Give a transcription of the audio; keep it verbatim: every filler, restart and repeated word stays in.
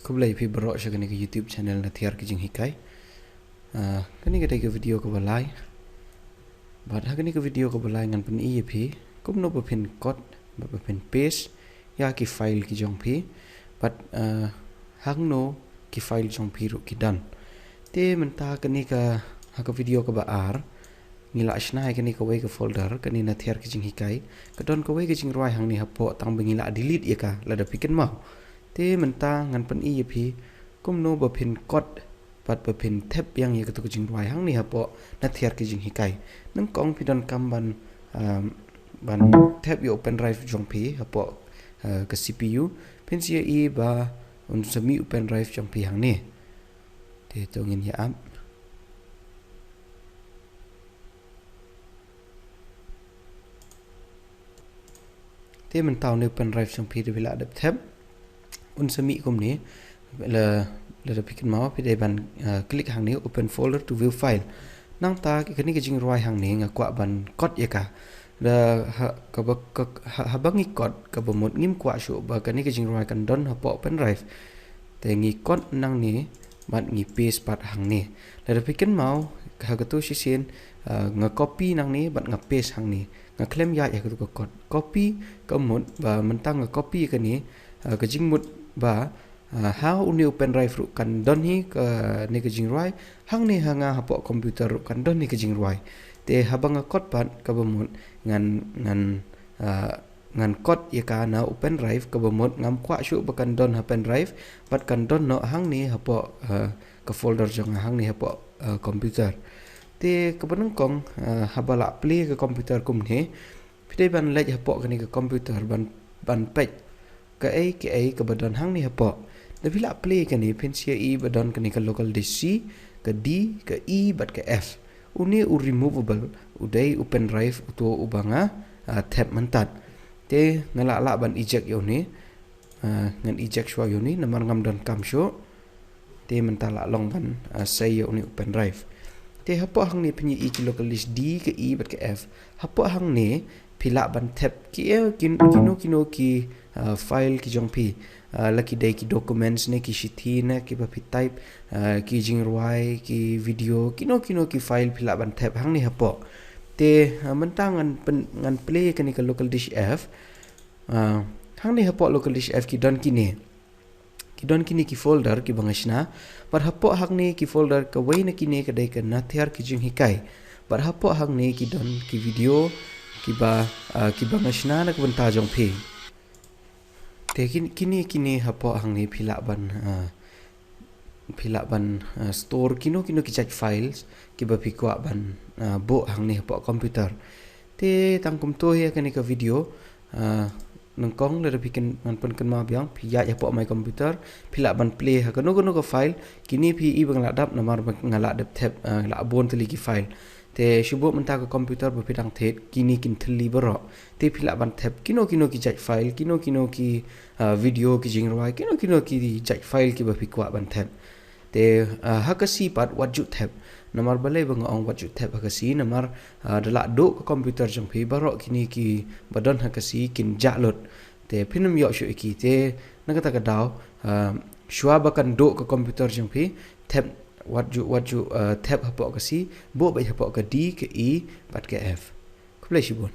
Khublei phi baroh sha kane ka YouTube channel Na Thiar Ki Jinghikai. Ah, kane ka dei ka video kaba lai. Bad ha kane ka video kaba lai ngan pyni ïa phi kumno ba phin kot bad ba phin paste ïa ki file ki jong phi. Bad, ah, hangno ki file jong phi ruh ki don. Te mynta kane ka, ha ka video kaba ar, ngi la shna ïa kane kawei ka folder, kane Na Thiar Ki Jinghikai. Ka don kawei ka jingrwai hangne hapoh, tang ba ngi la delete ïa ka, lada phi kynmaw. Te mynta ngan pyni ïa phi kumno ba phin kot bad ba phin thep biang ïa katu ka jingrwai hangne hapoh Na Thiar Ki Jinghikai. Nyngkong phi donkam ban, um, ban thep ïa u pen drive jong phi hapoh, uh, ka C P U. Phin sa ïohi ba un sa mih u pen drive jong phi hangne. Te to ngin ïa ap. Te mynta une u pen drive jong phi da phi la dep thep, un sa mih kumne. La, lada phi kynmaw phi dei ban, uh, click hangne, open folder to view file. Nangta kane ka jingrwai hangne nga kwah ban kot ïa ka. Da ha, kaba, ka, ha, haba ngi kot kaba mut ngim kwah shuh ba kane ka jingrwai kan don hapoh pen drive. Te ngi kot nangne bad ngi paste pat hangne. Lada phi kynmaw ha katu shisien, ah, nga copy nangne bad nga paste hangne. Nga khlem ïaid ha katu ka kot. Copy ka mut ba mynta nga copy kane, ah, ka jingmut ba, ah, ha une u pen drive ruh kan don hi kane ka jingrwai, hangne ha nga hapoh computer ruh kan don hi ka jingrwai. Te haba nga kot pat kaba mut ngan, ngan, ah, ngan kot ïa ka na u pen drive kaba mut ngam kwah shuh ba kan don ha pen drive, bad kan don noh hangne hapoh, ah, ka folder jong nga hangne hapoh, ah, computer. Te kaba nyngkong, ah, haba la play ka computer kumne, phi dei ban leit hapoh kane ka computer ban, ban peit kaei kaei kaba don hangne hapoh. Da phi la play kane phin sa ïohi ba don kane ka local disk C, ka D, ka E bad ka F. Une u removable, u dei u pen drive uto uba nga, ah, thep mynta. Te nga lah lah ban eject ïa une. Ah, ngan eject shuwa ïa une namar ngam donkam shuh. Te mynta lah long ban, ah, sei ïa une u pen drive. Te hapoh hangne phin ïohi ki local disk D, ka E bad ka F. Hapoh hangne phi lah ban thep ki, eh, kin-, kino kino ki, ah, file ki jong phi. Ah, la ki dei ki documents ne ki shithi ne kiba phi type, ah, ki jingrwai, ki video, kino kino ki file phi lah ban thep hangne hapoh. Te, ah, mynta ngan pyn-, ngan play kane ka local disk F. Ah, hangne hapoh local disk F ki don kine. Ki don kine ki folder kiba nga shna. Bad hapoh hangne ki folder kawei na kine ka dei ka Na Thiar Ki Jinghikai. Bad hapoh hangne ki don ki video kiba, ah, kiba nga shna na ka bynta jong phi. Te kin-, kine, kine hapoh hangne phi lah ban, ah, phi lah ban, ah, store kino kino ki jait files kiba phi kwah ban, ah, buh hangne hapoh computer. Te tang kumto hi ïa kane ka video, ah, nyngkong lada phi kyn-, ngan pynkynmaw biang, phi ïaid hapoh my computer, phi lah ban play ha kano kano ka file, kine phi ïohi ba nga la dap namar ba nga la dep thep, ah, la bun tylli ki file. Te shu buh mynta ka computer ba phi dang thied, kine kin thylli baroh. Te phi lah ban thep kino kino ki jait file, kino kino ki, ah, video ki jingrwai, kino kino ki jait file kiba phi kwah ban thep. Te, ah, ha ka C pat wat ju thep. Namar balei ba nga ong wat ju thep ha ka C, namar, ah, da la duh ka computer jong phi baroh kine kiba don ha ka C kin jah lut. Te phin ym ïoh shuh ïa ki. Te na kata ka daw, ah, shuwa ba kan duh ka computer jong phi, thep wat ju, wat ju, ah, thep hapoh ka C, buh beit hapoh ka D, ka E bad ka F. Khublei shibun.